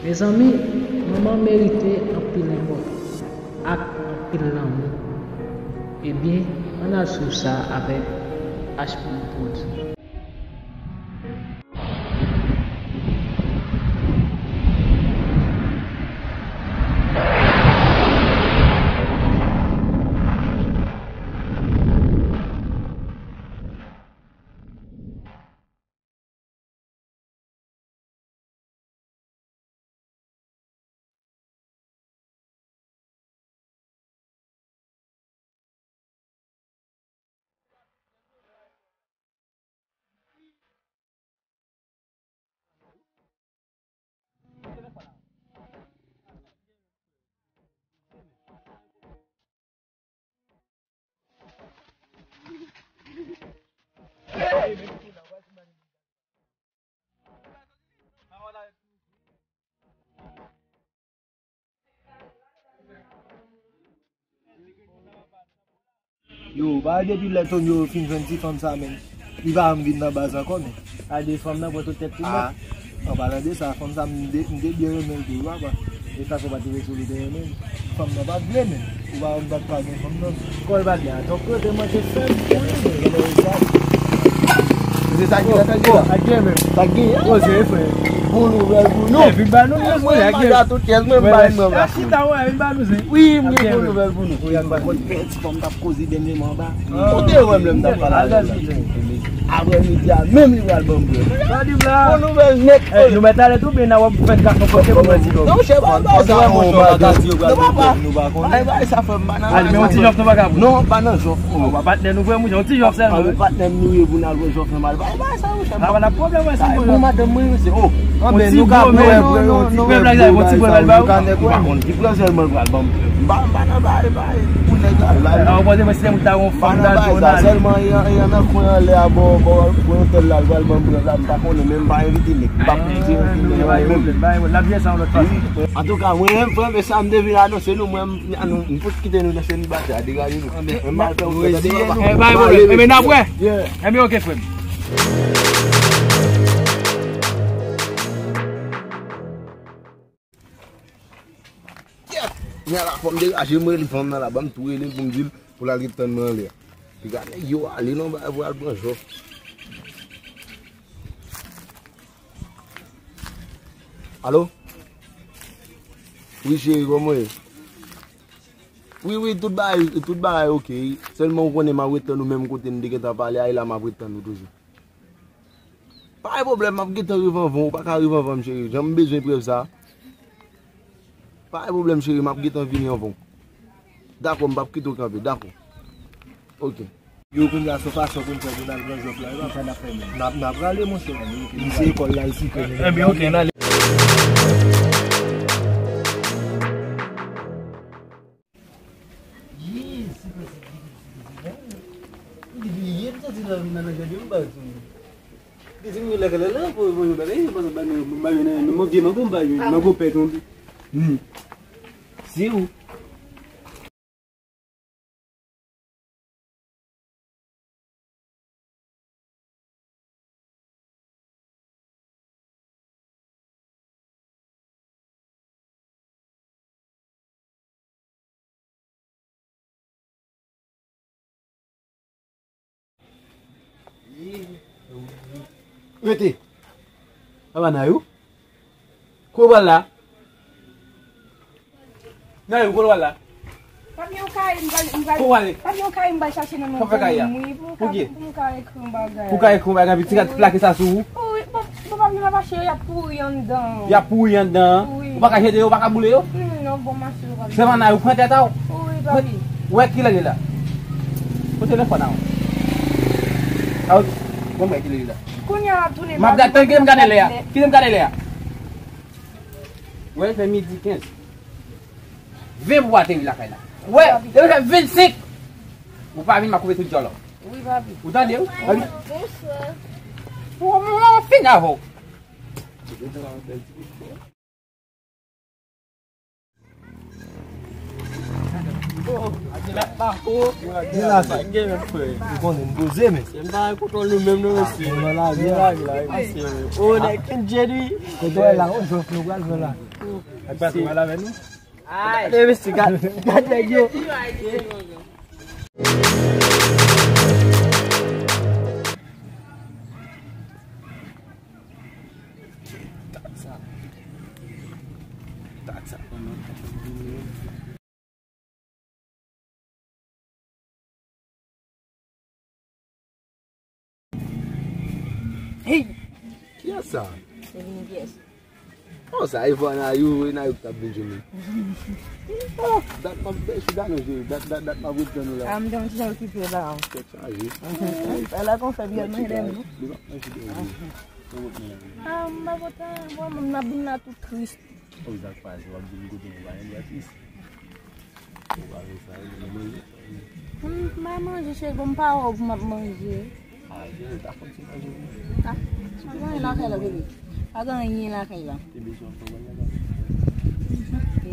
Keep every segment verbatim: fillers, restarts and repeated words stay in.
Mezanmi, manman merite anpil lòt ak anpil lanmou. Ebyen, ann al swiv sa avèk H P Prod. Yo, pa depi lè Tonyo fin jwenn ti fanm sa menm, li pa janm vin nan baz ankò menm. A de fanm nan pran tout tèt pou mwen. An palan de sa, fanm sa m te, m te byen renmen l tou wi papa. E fason w pa t wè sou li te renmen l. Fanm nan pa t vle menm. Ou pa wè m pa t pa gen fanm nan. Kò l pa t gen a. Donk kote mwen te fè m pou li. Se sa ki la, sa ki la. Sa k gen menm. Sa k gen. Koze frè. Bon nouvèl pou nou. Vin ba nou. Mwen manda tout kès mwen, m ba mwen la. Chita wè, vin ba nou zen. Wi, m gen bon nouvèl pou nou. Wi, ak ba nou. Ti fanm t ap koze dènyèman anba. Ou te wè m lè m t ap pale avè l la. Aprè midi a menm li pral ban m prèv. Bon nouvèl nèt. Nou mèt ale tou byen nan wè fèt gason kote pou mwen di non. Non, chè, pa sa, monchè, w pa ka di yo pral ban m prèv, nou pa konnen. Bay, bay, sa fè m pa nan. Al, men yon ti jòf nou pa ka pran. Non, pa nan jòf. Ou pa patnè nou vre, monchè, yon ti jòf sèlman. Patnè m nou ye pou n al pran jòf nan mal. Bay, bay, sa, monchè. Sa pa nan pwoblèm, mwen, si bon. Bon, madanm mwen, se, oh. Anben, nou ka pran, pran yon ti prèv la, yon ti prèv la, ba ou. Ou pa konn ki prèv sèlman l pral ban m. M pa, m pa nan bay, bay, pou nèg la, bay. A, ou panse mwen se moun ta yon fanm nan bay sa, sèlman y an, y an nan kwen anlè a bò, bò, bò yon tèl la, l pral ban m prèv la, m pa konnen, men m pa envite nèg. M pa pou di envite nèg menm. Antouka, mwen menm, frè m, e sa m te vin anonse nou, mwen, m, nou, m fout kite nou nan selibatè a, degaje nou. Mwen m al fè yon fè, tande papa. Bay pwoblèm, men n ap wè. Enben, oke, frè m. Kèt! Men ala, fò m degaje m rele fanm nan la, ban m tou rele l pou m di l pou l al ret tann mwen anlè a. Piga nèg yo ale nan bay pou al pran jòf. Alo? Wi, cheri, kòman w ye? Wi, wi, tout bagay, tout bagay oke. Sèlman ou konnen m ap ret tann ou menm kote n te gentan pale a, e la m ap ret tann ou toujou. Pa gen pwoblèm, m ap gentan rive anvan w, ou pa ka rive anvan m, cheri. Jan m bezwen prèv sa. Pa gen pwoblèm, cheri, m ap gentan vini anvan w. Dakò, m p ap kite w kanpe, dakò. Oke. Yo, kounye a, se fason pou n fè pou n al pran jòf la, wi, papa. N ap, n ap prale, monchè. Li se ekòl la, li sipe. Enben, oke, n ale. Ye, se pa sa ki di, se pa sa. Ou di, ye, m santi nan, nan, nan jardin, m pa di. Di, di, m lakay la, la, pou, pou, pou, bagay, m pa, m pa, m pa, m pa, nan, nan, nan, vye mango, m pa, mango pèt, on. Hmm. Si ou. Rete. Papa Nayou. Kote w pral la? Nayou, kote w pral la? Papi, yon kay, m pral, m pral, papi, yon kay, m pral chache nan men fanmi m, wi, pou m ka, pou m ka ekri yon bagay. Pou w ka ekri yon bagay, epi ti gad plake sa sou ou? Wi, bon, bon, papi, m ap achte yo, y ap pouri anndan. Y ap pouri anndan? Wi. Ou pa ka jete yo, ou pa ka boule yo? Non, non, bon, m achte yo, papi. Sèlman Nayou, pran tèt a w. Wi, papi. Wè kilè l ye la. Kote telefòn an? A, bon, wè kilè l ye la. Kounye a, m ap tounen. M ap gade, kite m gade lè a. Kite m gade lè a. Wè, l fè midi kenz. Ven pou w ateri lakay la. Wè, depi l fè vennsenk, ou pa vin, m ap koupe tout djòl ou. Wi, papi. Ou tande, wi? Papi. Bonswa. Ou, ou, ou fin avè w. Gen la sa. Ou konnen m poze, men. M pa kontwòl nou menm, non, mesye. Nou nan lavi a. Ou nèg ki djedi. Kote w la, on jòf nou pral fè la. Ak pa tou al avè nou. Gade mesye, gade, gade nèg yo. Hey! Kiyès sa? Se vini pyès. Oh, sa e vwa Nayou, e Nayou ki t ap vin jwenn li. Oh, dat m ap bèche gade, dat, dat, dat m ap ret tann ou la. Ah, m te yon ti jan okipe la. Tèt chaje. Fè la konfè byè manje dèm non. Li p ap manje dèm. Ah, m pa kontan, bon, m ap vin la tout tris. Ou sa k pase, w ap di m kote w pa yon gratis. Ou pa gen sa, ou gen manje. M pa manje, cheri, bon, m pa wè w pou m ap manje. Ah, cheri, ta fon ti manje wi. Ah, pa gen anyen lakay la, bebe. Pa gen anyen lakay la. Te bezwen fè bagay lakay.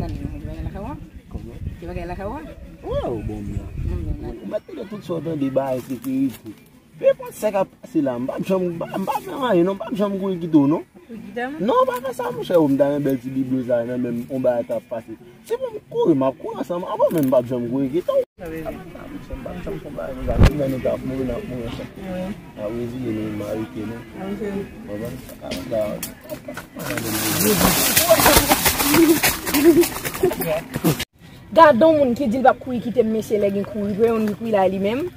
Nan, nan, te bagay lakay w a? Kòman? Te bagay lakay w a? Wè, ou bon, m la. Ou mèt tande tout sa w tande, bagay sekirite. Pe pran sa k ap pase la, m p ap janm, m p ap janm anyen non, m p ap janm kouri kite w non. Kouri kite m? Non, pa fè sa monchè, m ta renmen bèl ti biblo sa nan men m, on bagay k ap pase. Se pou m kouri, m ap kouri ansanm avè w, men m p ap janm kouri kite w. Sa vle di? M p ap janm fè bagay konsa, menm lè nou t ap mouri, n ap mouri ansanm. Wi. N ap reziye nou, m arete nou. Wi, cheri. Konprann? Sa ka, sa ka. Gade yon moun ki di l p ap kouri kite m, mesye, lè gen kouri, gen youn ki kouri la li menm.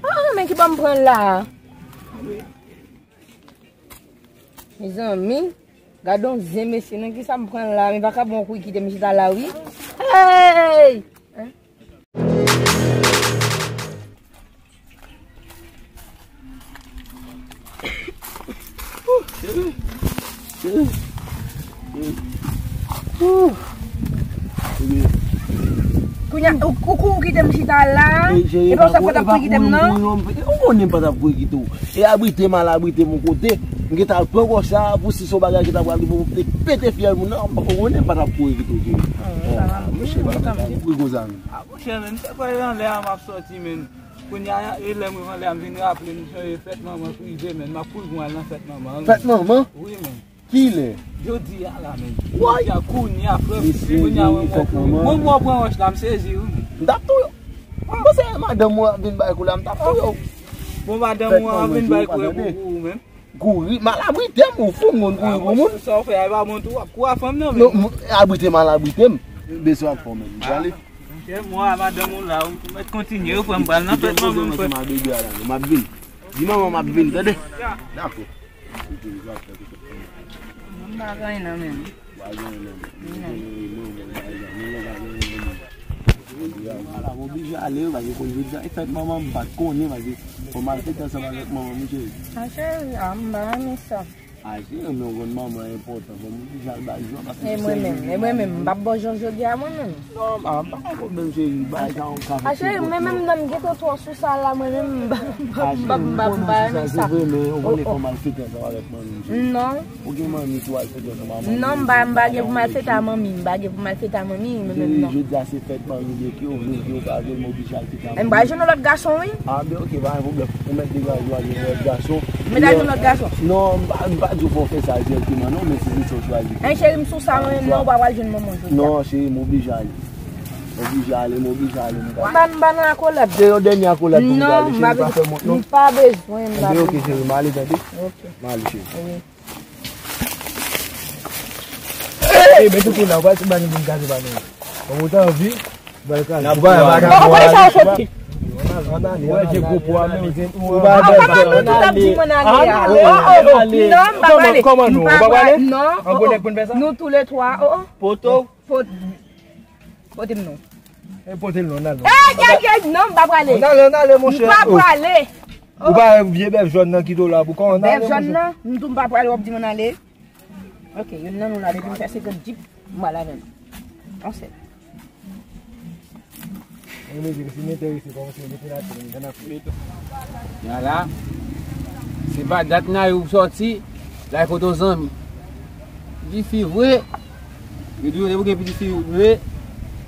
Ah, men ki ban m pran la. Mezanmi, gade yon zen, mesye, nan kisa m pran la, men vakabon kouri kite m chita la wi. Hey! Kounye a, ou, ou, ou kite m chita la, e pa ou sa fè t ap kouri kite m nan? Ou konnen m pa t ap kouri kite w. E abrite m al abrite m yon kote, m gentan al pran wòch sa pou si se yon bagay ki ta pral rive, ou te pete fyèl moun nan, ou konnen m pa t ap kouri kite w, cheri. Monchè, pa t ap kouri konsa, men. Ah, monchè, men, m te kwè anlè a m ap sòti, men. Kounye a, e lè m rive anlè a, m vin raple m, sonje fèt manman k rive, men. M ap kouri pou m al nan fèt manman an, men. Fèt manman? Wi, men. Kilè? Jodi a la, men. Woy! Jodi a, kounye a, frè m, kounye a, mwen, mwen, mwen, mwen pran wòch la, m sezi, wi, men. M t ap touye w. Mwen panse madanm ou ap vin bay kou la, m t ap touye w. Bon, madanm ou ap vin bay kou pou ou, men. Kouri, m al abrite m, ou fou, m konn kouri pou moun. Sa w fè a, e pa bon tou, w ap kouri a fanm nan, men. Non, abrite m, al abrite m. Bezwen ak fanm, men. M prale. Monchè, mwen a madanm ou la, ou mèt kontinye, ou pran m pral nan fèt manman m, frè. M ap vin. Di manman m ap vin, tande? Dakò. M pa gen anyen nan men m. Ala, m oblije ale, paske konn jodi a, e fèt manman m, m pa t konnen, paske fò m al fete ansanm avèk manman m, cheri. A cheri, a m pa renmen sa. A cheri, men ou konn manman enpòtan, fò m oblije al ba l jwa, paske... E mwen menm, e mwen menm, m p ap ba w jwa jodi a mwen menm. Non, m pa gen pwoblèm, cheri, bagay sa yon ka fè. A cheri, men menm nan m gentan twò sou sa la, mwen menm, m pa, m pa, m pa, m pa renmen sa. Se vre, men ou konnen fò m al fete ansanm avèk manmi m, cheri. Non. Ou gen manmi tou, al fete ansanm ak manmi. Non, m pa, m pa gen pou m al fete a manmi, m pa gen pou m al fete a manmi, mwen menm non. Jodi a se fèt manmi m, ke ou vle, ke ou pa vle, m oblije al fete a manmi. M pral jwenn yon lòt gason, wi. A, ben, ok, pa gen pwoblèm. Ou mèt degaje w al jwenn yon lòt gason. M mèt al jwenn lòt gason? Non, m pa, m pa di w fò w fè sa dirèkteman, non, men si se sa w chwazi. En, cheri, m sou sa, mwen menm, non, ou pa pral jwenn manman w jodi a. Non, cheri, m oblije ale. M oblije ale, m oblije ale, m ka. M pa, m pa nan akolad. Se yon dènye akolad pou m ta ale, cheri, pa fè mont, non. M pa bezwen, m pa bezwen. Enben, ok, cheri, m ale, tande? Ok. M ale, cheri. Wi. Ey, men toutou la, ou pa sou ba nou vin kaze ba nou. Bon, ou ta anvi, ou pa kaze. N ap ba yo bagay. Ou pa wè sa w soti? Ou pa wè gwo po a, men ou pa wè. Ou pa wè tout ap di mwen ale a. Non, m pa prale. Kòman nou? Ou pa prale? Non. An bon nèg pou n fè sa? Nou tou le twa. Oh, oh. Poto. Pot- Pote m non. E pote l non, n al non. Ey, ey, ey, non, m pa prale. N ale, n ale, monchè. M pa prale. Ou pa wè vye bèf jòn nan ki do la pou kò, n ale, monchè. Bèf jòn nan, m tou m pa prale, w ap di m ann ale. Ok, youn nan nou la, depi m fè senkant jip, m pral avè l. On sèl. Mwen di, si m enterese, kòmanse mete laten, m ann ap. Yala, se pa dat Nayou sòti, la e kote w zanmi. Di fi vre, yo di yo te pou gen pitit fi vre.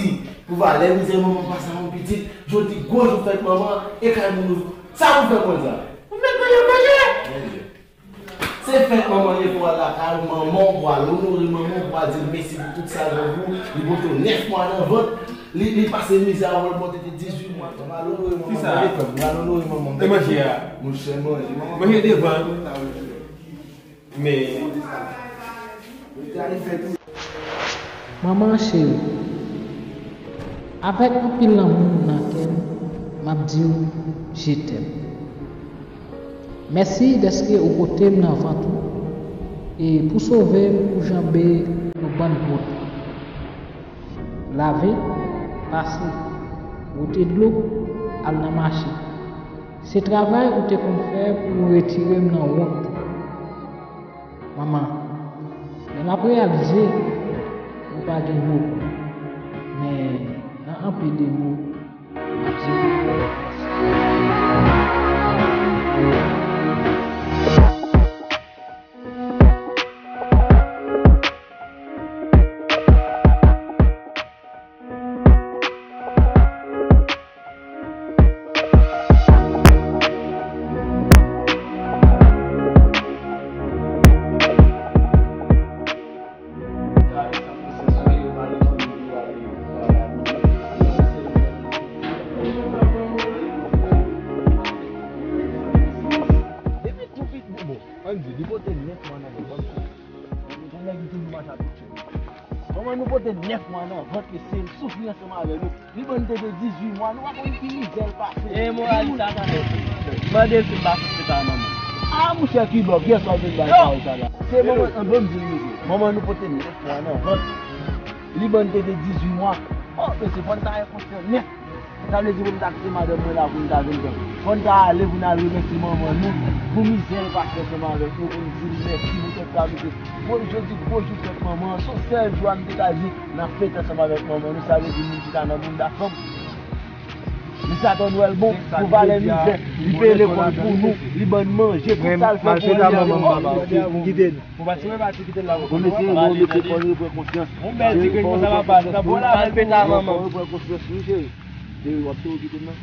santi pou valè mizè manman pase a yon pitit. Jodi gwo jou fèt manman e kay moun ou. Sa pou fè mwen sa? Ou fèt mwen yon manje. Se fèt manman ye pou al lakay manman, pou al onore manman, pou al di l mèsi pou tout sa l fè pou ou. Li pote w nèf mwa nan vant, li, li pase mizè avè w, pote te dizuit mwa. M al onore manman, tande frè m, m al onore manman. E manje a? Monchè, manje. Manje devan. Men. Manman cheri, avèk anpil lanmou nan kè m, m ap di w je t'aime. Mèsi dèske ou pote m nan vant ou. E pou sove m, ou janbe yon bann pòt. Lave, pase, wote dlo, al nan mache. Se travay ou te konn fè pou retire m nan wont. Manman, lè m ap reyalize, nou pa gen mo. Men, nan anpil de mo, m ap di nou mèsi. Depi tou piti, bon, ann di, li pote nèf mwa nan vant. Yon nèg ki toujou mache ak pitit. Manman nou pote nèf mwa nan vant li, se l soufri ansanm avè nou. Li ban nou tete dizuit mwa, nou pa konn ki mizè l pase. E moral li sa, sa fè. Mande l si l pa sot peta manman. Ah, monchè, ki bòf, yè swa w vin bay pawòl sa la. Se manman, an bon, m di l, mesye. Manman nou pote nèf mwa nan vant. Li ban nou tete dizuit mwa. Oh, mesye, fò n ta gen konsyans nèt. Sa vle di pou m ta kite madanm mwen la pou m ta vin pran. Fò n ta ale pou n al remèsye manman nou pou mizè l pase ansanm avèk nou, pou n di l mèsi pou tèt sa, mesye. Bon, jodi gwo jou fèt manman an, se yon sèl jou a m te ka di n ap fete ansanm avèk manman nou, sa vle di moun ki ta nan bounda fanm. Misye Atò Nwèl bon pou valè mizè, li peye lekòl pou nou, li ban n manje, tout sa l fè pou nou. Kite n. Bon, mesye, bon, mesye, fò n repran konsyans. Yon bèl ti grenn konsa, papa, nou ta bon la, al pete a manman. Fò n repran konsyans, wi, cheri. Cheri, w ap tou kite m nan.